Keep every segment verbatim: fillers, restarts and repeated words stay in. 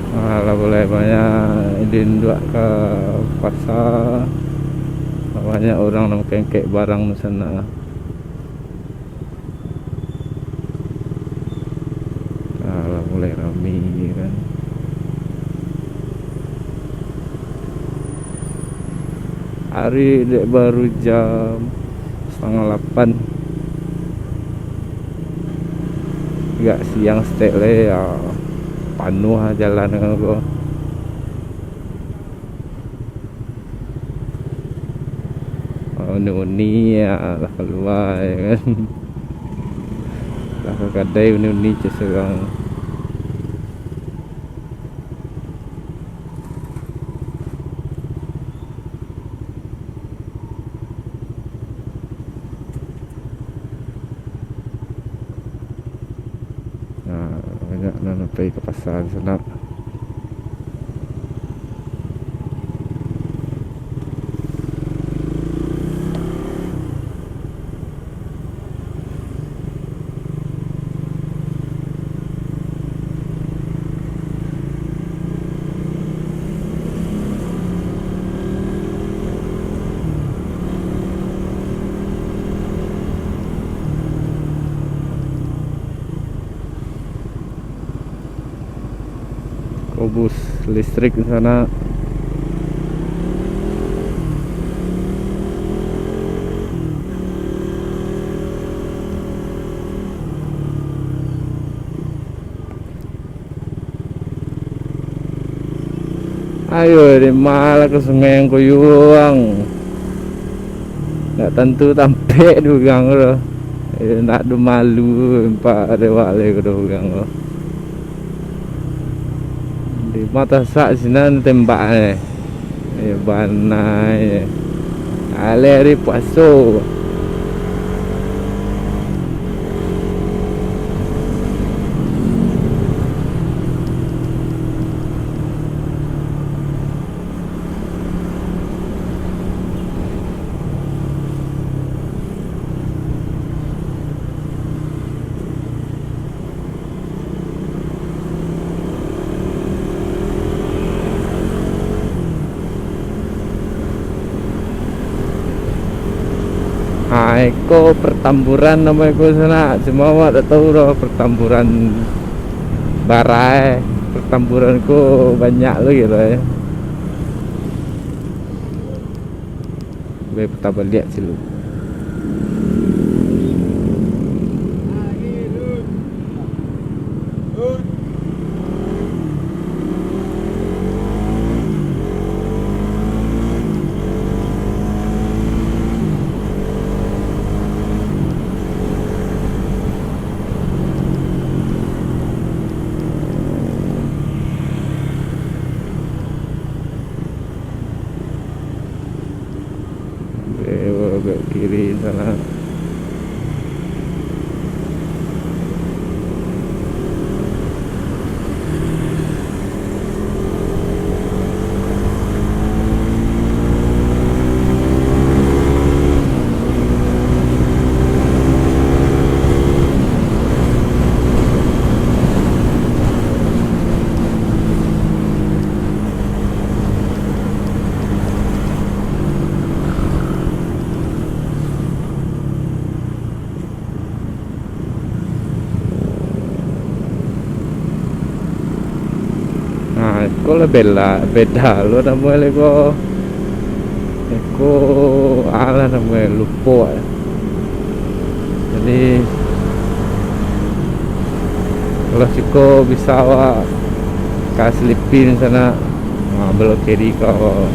Ah, lah mulai banyak induak-induak ka pasa. Banyak urang nan mangkek-angkek barang di sinan. Ah, lah mulai rami kan. Ari dek baru jam satangah lapan. Agak siang saketek lai, yo, panuah jalan ko. Uni-uni, yo, lah kalua, yo kan. Lah ka kadai uni-uni cek surang. Nah, banyak nan pai ka pasa di sinan. Ko bus listrik di sinan. Ayo, di ma lah ka Sungai Angkoyuang. Ndak tantu tampek di urang tu. Eh, ndak ado malu, nampak dewek lai ko urang tu. Di mata sak sinan tembak eh. Eh, bana eh. Aleh ari puaso. Ah, iko Petamburan namo iko sanak. Cuma awak dak tahu doh Petamburan Barai. Petamburan ko banyak lagi lah, eh. Bai puta baliak silu. Belok kiri sanak. Nah, iko lah bela, beda lo namo e ko. Iko alah namo e, lupo. Jadi, kalau siko bisa awak ka Slipi di sinan, ha, belok kiri ko,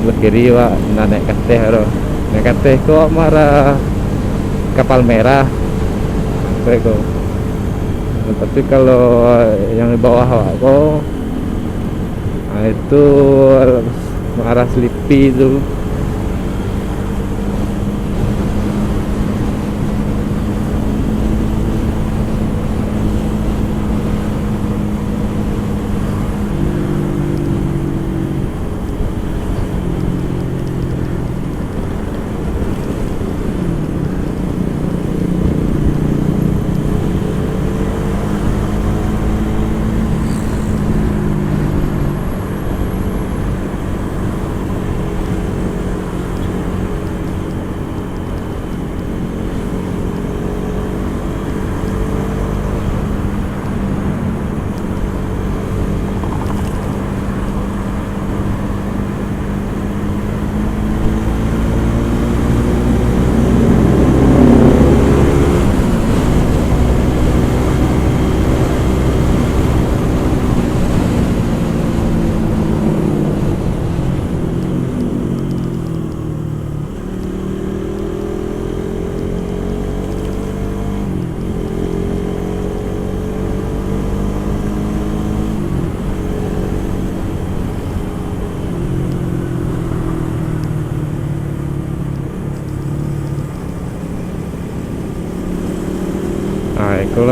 belok kiri awak, nah, naik kateh tu. Naik kateh ko marah Kapal Merah. Sampai ko. Nah, tapi kalau yang di bawah awak ko, nah, itu marah Slipi tu.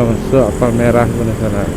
Masuak Palmerah ko di sanak.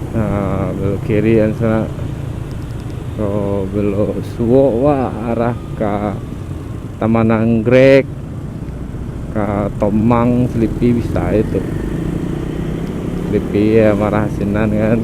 Nah, belok kiri kan sanak. Kalau belok suok, wah, arah ka Taman Anggrek, ka Tomang, Selipi bisa itu. Selipi ya, marah sinan kan.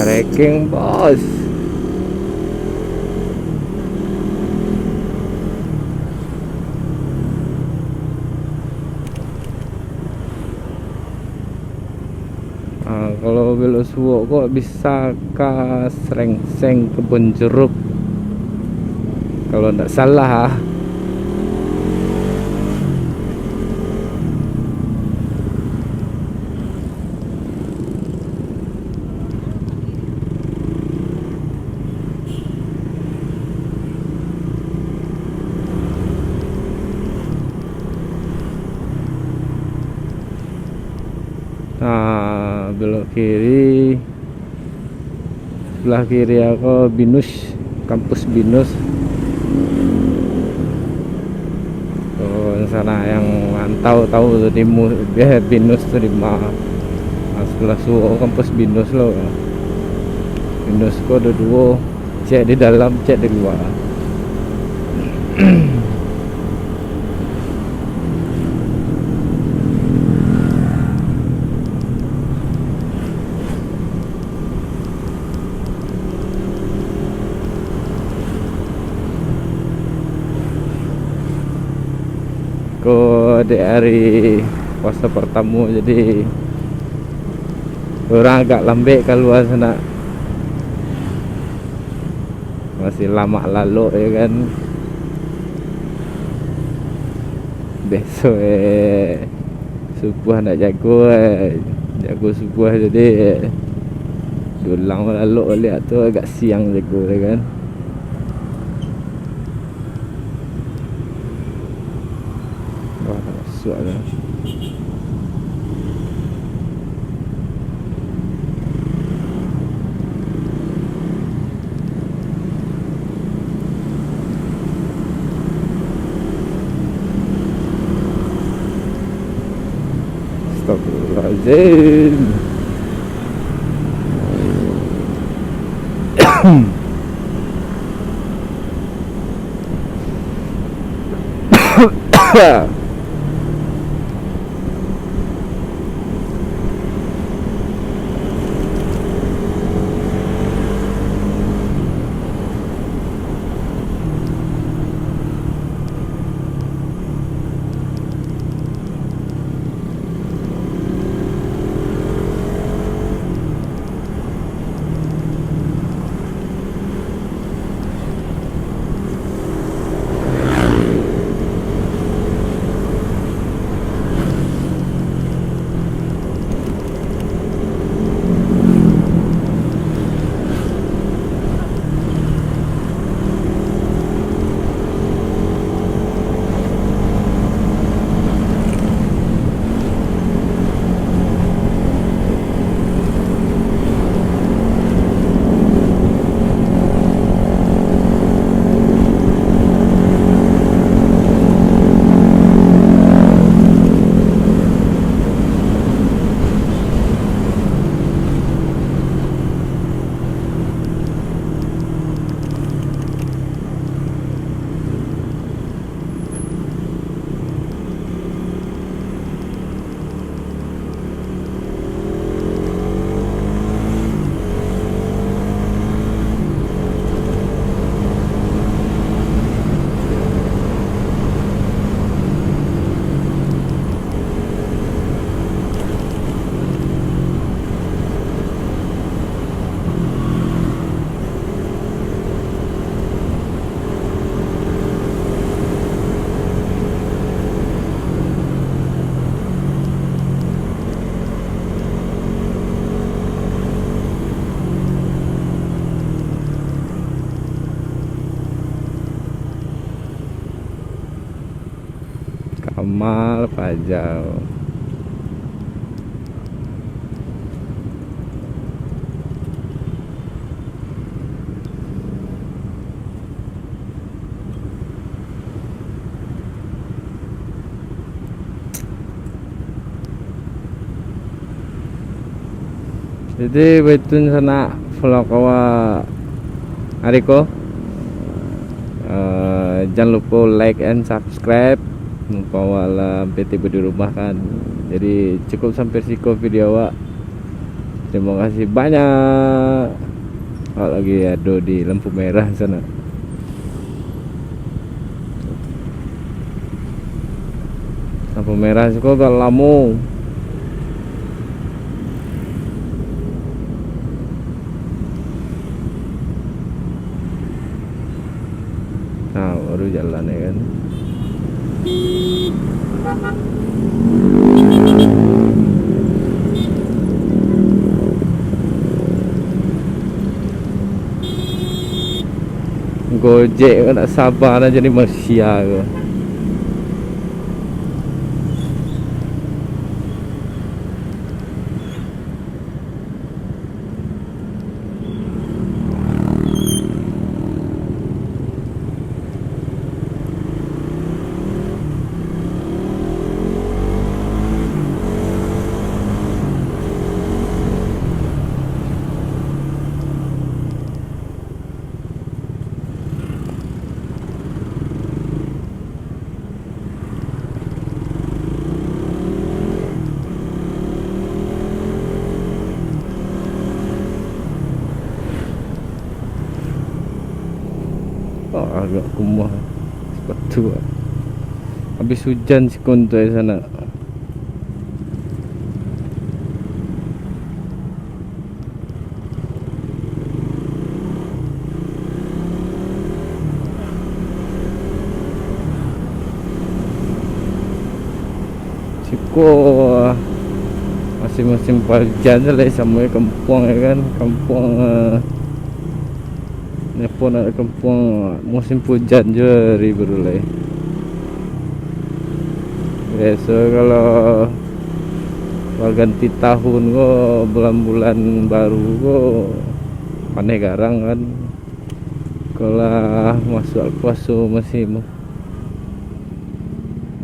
Rekeng, bos. Ah, kalau belok suok ko bisa ka Srengseng, Kebun Jeruk, kalau ndak salah, ah. Nah, belok kiri. Sebelah kiri ako Binus, kampus Binus. Oh, sanak yang rantau tahu tu di Mu-, eh, Binus tu di ma-, ah, sebelah suok kampus Binus lo. Binus ko ado duo. Cek di dalam, cek di lua. Ko dek ari puaso partamo, jadi urang agak lambek kalua sanak. Masih lamak lalok, yo kan. Besok, eh, subuah nak jago, eh, jago subuah jadi, eh, dulang lalok baliak tu agak siang jago, yo kan. Wah, nak masuak dah. Astagfirullahaladzim. Mal pajau. Jadi, baitu sanak vlog awak ari ko. Eh, jan lupo like and subscribe. Mumpung awak lah ampia tibo di rumah kan. Jadi, cukup sampai siko video awak. Terima kasih banyak. Awak lagi ado di lampu merah sanak. Lampu merah siko agak lamo. Nah, baru jalan, ya kan. Gojek ko nak saba nak jadi manusia ko. Ah, agak kumuah sepatu, ah. Habis hujan sikon tu, eh, sanak. Siko masih musim pajan tu lai samo kampuang, ya kan. Kampuang, eh, Nyapo nak kampuang musim pujan jo ari baru lai. Biaso kalau baganti tahun ko, bulan-bulan baru ko, paneh garang kan. Kalau lah masuak puaso musim.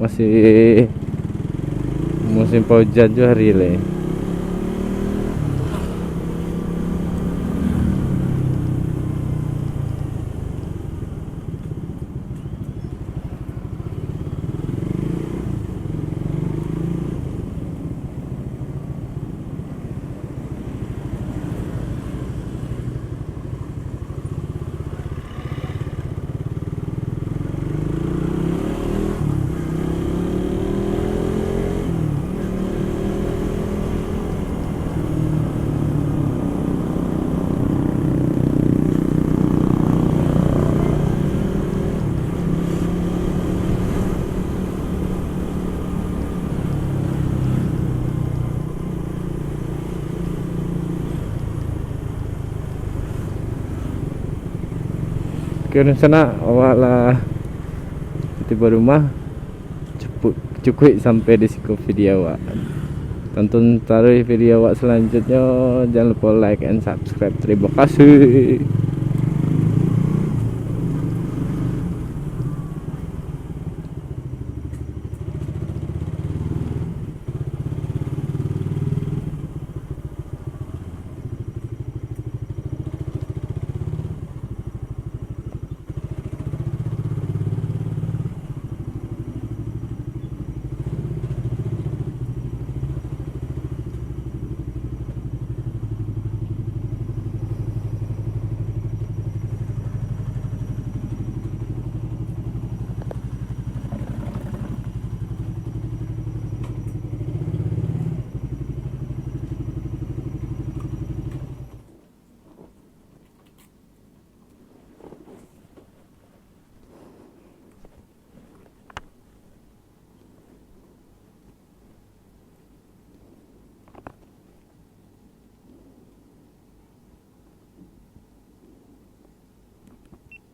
Masih musim paujan jo ari lai. Oke, dunsanak, awak lah tibo rumah. Cukuik, cukuik sampai di siko video awak. Tonton taruih video awak selanjutnyo. Jangan lupa like and subscribe. Terima kasih.